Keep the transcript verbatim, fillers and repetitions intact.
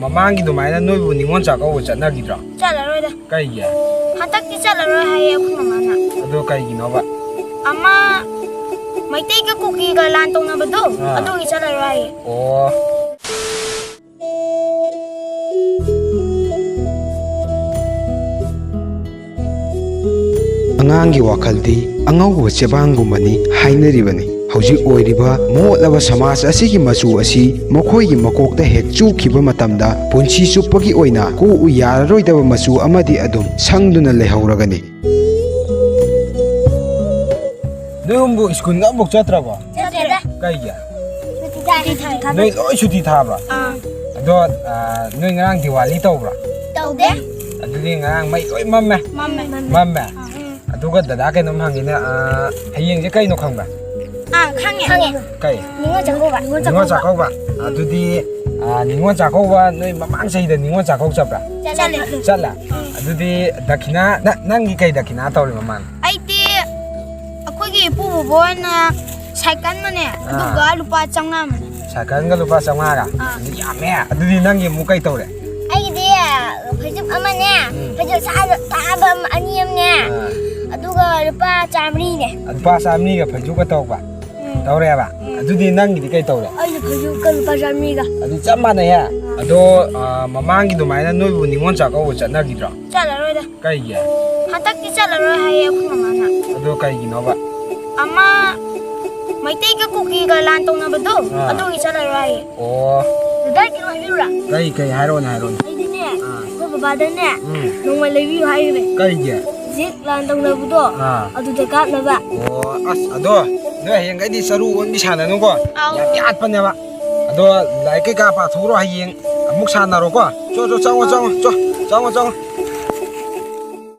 ꯃꯃꯥꯡꯒꯤ ꯑꯗꯨꯃꯥꯏꯅ ꯅꯣꯏꯕꯨ ꯅꯤꯉꯣꯜ ꯆꯥꯛꯀꯧꯕ ꯆꯠꯅꯈꯤꯗ꯭ꯔꯣ? ꯆꯠꯂꯔꯣꯏꯗ꯫ ꯀꯩꯒꯤ? ꯍꯟꯗꯛꯇꯤ ꯆꯠꯂꯔꯣꯏ ꯍꯥꯏꯌꯦ ꯑꯩꯈꯣꯏ ꯃꯃꯥꯅ꯫ ꯑꯗꯣ ꯀꯩꯒꯤꯅꯣꯕ? ꯑꯃ ꯃꯩꯇꯩꯒ ꯀꯨꯀꯤꯒ ꯂꯥꯟ ꯇꯧꯅꯕꯗꯣ, ꯑꯥ꯫ ꯑꯗꯨꯒꯤ ꯆꯠꯂꯔꯣꯏ ꯍꯥꯏꯌꯦ꯫ ꯑꯣ꯫ ꯑꯉꯥꯡꯒꯤ ꯋꯥꯈꯜꯗꯤ ꯑꯉꯧꯕ ꯆꯦꯕꯥꯡꯒꯨꯝꯕꯅꯤ ꯍꯥꯏꯅꯔꯤꯕꯅꯤ꯫ ꯍꯧꯖꯤꯛ ꯑꯣꯏꯔꯤꯕ ꯃꯣꯠꯂꯕ ꯁꯃꯥꯖ ꯑꯁꯤꯒꯤ ꯃꯆꯨ ꯑꯁꯤ ꯃꯈꯣꯏꯒꯤ ꯃꯀꯣꯛꯇ ꯍꯦꯛ ꯆꯨꯈꯤꯕ ꯃꯇꯝꯗ, ꯄꯨꯟꯁꯤ ꯆꯨꯞꯄꯒꯤ ꯑꯣꯏꯅ ꯀꯣꯛꯎ ꯌꯥꯔꯔꯣꯏꯗꯕ ꯃꯆꯨ ꯑꯃꯗꯤ ꯑꯗꯨꯝ ꯁꯪꯗꯨꯅ ꯂꯩꯍꯧꯔꯒꯅꯤ꯫ ꯅꯣꯏ ꯑꯍꯨꯝꯕꯨ ꯁ꯭ꯀꯨꯜꯒ ꯑꯃꯐꯥꯎ ꯆꯠꯇ꯭ꯔꯕꯣ? ꯆꯠꯇ꯭ꯔꯦꯗ꯫ ꯀꯩꯒꯤ? ꯁꯨꯇꯤ ꯊꯥꯏ꯫ ꯅꯣꯏ ꯂꯣꯏ ꯁꯨꯇꯤ ꯊꯥꯕ꯭ꯔꯣ? ꯑꯥ꯫ ꯑꯗꯣ, ꯑꯥ, ꯅꯣꯏ ꯉꯔꯥꯡ ꯗꯤꯋꯥꯂꯤ ꯇꯧꯕ꯭ꯔꯥ? ꯇꯧꯗꯦ꯫ ꯑꯗꯨꯗꯤ ꯉꯔꯥꯡ ꯃꯩ ꯂꯣꯏ ꯃꯝꯃꯦ? ꯃꯝꯃꯦ꯫ ꯃꯝꯃꯦ? ꯑꯥ꯫ ꯑꯗꯨꯒ ꯗꯗꯥ ꯀꯩꯅꯣꯝ ꯍꯪꯒꯦꯅꯦ, ꯑꯥ, ꯍꯌꯦꯡꯁꯦ ꯀꯩꯅꯣ ꯈꯪꯕ꯭ꯔꯥ? ꯑꯥ, ꯈꯪꯉꯦ꯫ ꯈꯪꯉꯦ꯫ ꯀꯩ? ꯅꯤꯉꯣꯜ ꯆꯥꯛꯀꯧꯕ꯫ ꯅꯤꯉꯣꯜ ꯆꯥꯛꯀꯧꯕ꯫ ꯑꯗꯨꯗꯤ, ꯑꯥ, ꯅꯤꯉꯣꯜ ꯆꯥꯛꯀꯧꯕ ꯅꯣꯏ ꯃꯃꯥꯡ ꯆꯍꯤꯗ ꯅꯤꯉꯣꯜ ꯆꯥꯛꯀꯧ ꯆꯠꯄ꯭ꯔꯥ? ꯆꯠꯂꯦ꯫ ꯆꯠꯂꯦ? ꯎꯝ꯫ ꯑꯗꯨꯗꯤ ꯗꯈꯤꯅꯥ, ꯅ-, ꯅꯪꯒꯤ ꯀꯩ ꯗꯈꯤꯅꯥ ꯇꯧꯔꯤ ꯃꯃꯥꯡ? ꯑꯩꯗꯤ ꯑꯩꯈꯣꯏꯒꯤ ꯏꯄꯨ ꯕꯣꯕꯣ ꯍꯣꯏꯅ ꯁꯥꯏꯀꯜ ꯑꯃꯅꯦ, ꯑꯥ꯫ ꯑꯗꯨꯒ ꯂꯨꯄꯥ ꯆꯥꯝꯃꯉꯥ ꯑꯃꯅꯦ꯫ ꯁꯥꯏꯀꯜꯒ ꯂꯨꯄꯥ ꯆꯥꯝꯃꯉꯥꯒ? ꯑꯥ꯫ ꯑꯗꯨꯗꯤ ꯌꯥꯝꯃꯦ꯫ ꯑꯗꯨꯗꯤ ꯅꯪꯒꯤ ꯑꯃꯨꯛ ꯀꯩ ꯇꯧꯔꯦ? ꯑꯩꯒꯤꯗꯤ ꯐꯩꯖꯨꯞ ꯑꯃꯅꯦ, ꯎꯝ꯫ ꯐꯩꯖꯨꯞ ꯁꯥ-, ꯊꯥꯕ ꯑꯃ ꯑꯅꯤ ꯑꯃꯅꯦ, ꯑꯥ꯫ ꯑꯗꯨꯒ ꯂꯨꯄꯥ ꯆꯥꯝꯃꯔꯤꯅꯦ꯫ ꯂꯨꯄꯥ ꯆꯥꯝꯃꯔꯤꯒ ꯐꯩꯖꯨꯞꯀ ꯇꯧꯕ? ꯎꯝ꯫ ꯇꯧꯔꯦꯕ? ꯎꯝ꯫ ꯑꯗꯨꯗꯤ ꯅꯪꯒꯤꯗꯤ ꯀꯩ ꯇꯧꯔꯦ? ꯑꯩꯁꯨ ꯐꯩꯖꯨꯞꯀ ꯂꯨꯄꯥ ꯆꯥꯝꯃꯔꯤꯒ꯫ ꯑꯗꯨ ꯆꯞ ꯃꯥꯟꯅꯩꯍꯦ꯫ ꯑꯥ꯫ ꯑꯗꯣ, ꯑꯥ, ꯃꯃꯥꯡꯒꯤ ꯑꯗꯨꯃꯥꯏꯅ ꯅꯣꯏꯕꯨ ꯅꯤꯉꯣꯜ ꯆꯥꯛꯀꯧꯕ ꯆꯠꯅꯈꯤꯗ꯭ꯔꯣ? ꯆꯠꯂꯔꯣꯏꯗ꯫ ꯀꯩꯒꯤ? ꯍꯟꯗꯛꯇꯤ ꯆꯠꯂꯔꯣꯏ ꯍꯥꯏꯌꯦ ꯑꯩꯈꯣꯏ ꯃꯃꯥꯅ꯫ ꯑꯗꯣ ꯀꯩꯒꯤꯅꯣꯕ? ꯑꯃ ꯃꯩꯇꯩꯒ ꯀꯨꯀꯤꯒ ꯂꯥꯟ ꯇꯧꯅꯕꯗꯣ, ꯑꯥ꯫ ꯑꯗꯨꯒꯤ ꯆꯠꯂꯔꯣꯏ ꯍꯥꯏꯌꯦ꯫ ꯑꯣ꯫ ꯗꯗꯥ, ꯀꯩꯅꯣ ꯍꯥꯏꯕꯤꯌꯨꯔꯥ? ꯀꯩ, ꯀꯩ? ꯍꯥꯏꯔꯛꯑꯣꯅꯦ, ꯍꯥꯏꯔꯛꯑꯣꯅꯦ꯫ ꯑꯩꯗꯤꯅꯦ, ꯑꯥ꯫ ꯑꯩꯈꯣꯏ ꯕꯕꯥꯗꯅꯦ, ꯎꯝ꯫ ꯅꯣꯡꯃꯩ ꯂꯩꯕꯤꯌꯨ ꯍꯥꯏꯈ꯭ꯔꯦ꯫ ꯀꯩꯒꯤ? ꯍꯧꯖꯤꯛ ꯂꯥꯟ ꯇꯧꯅꯕꯗꯣ, ꯑꯥ꯫ ꯑꯗꯨꯗ ꯀꯥꯞꯅꯕ꯫ ꯑꯣ, ꯑꯁ, ꯑꯗꯣ ꯅꯣꯏ ꯍꯌꯦꯡꯈꯩꯗꯤ ꯆꯔꯨ ꯑꯣꯟꯕꯤ ꯁꯥꯟꯅꯅꯨꯀꯣ꯫ ꯑꯥꯎ꯫ ꯌꯥꯝ ꯌꯥꯠꯄꯅꯦꯕ꯫ ꯑꯗꯣ ꯂꯥꯏꯔꯤꯛ ꯀꯩꯀꯥ ꯄꯥꯊꯣꯛꯎꯔꯣ, ꯍꯌꯦꯡ ꯑꯃꯨꯛ ꯁꯥꯟꯅꯔꯣꯀꯣ꯫ ꯆꯣ, ꯆꯣ, ꯆꯪꯉꯣ, ꯆꯪꯉꯣ, ꯆꯣ, ꯆꯪꯉꯣ, ꯆꯪꯉꯣ꯫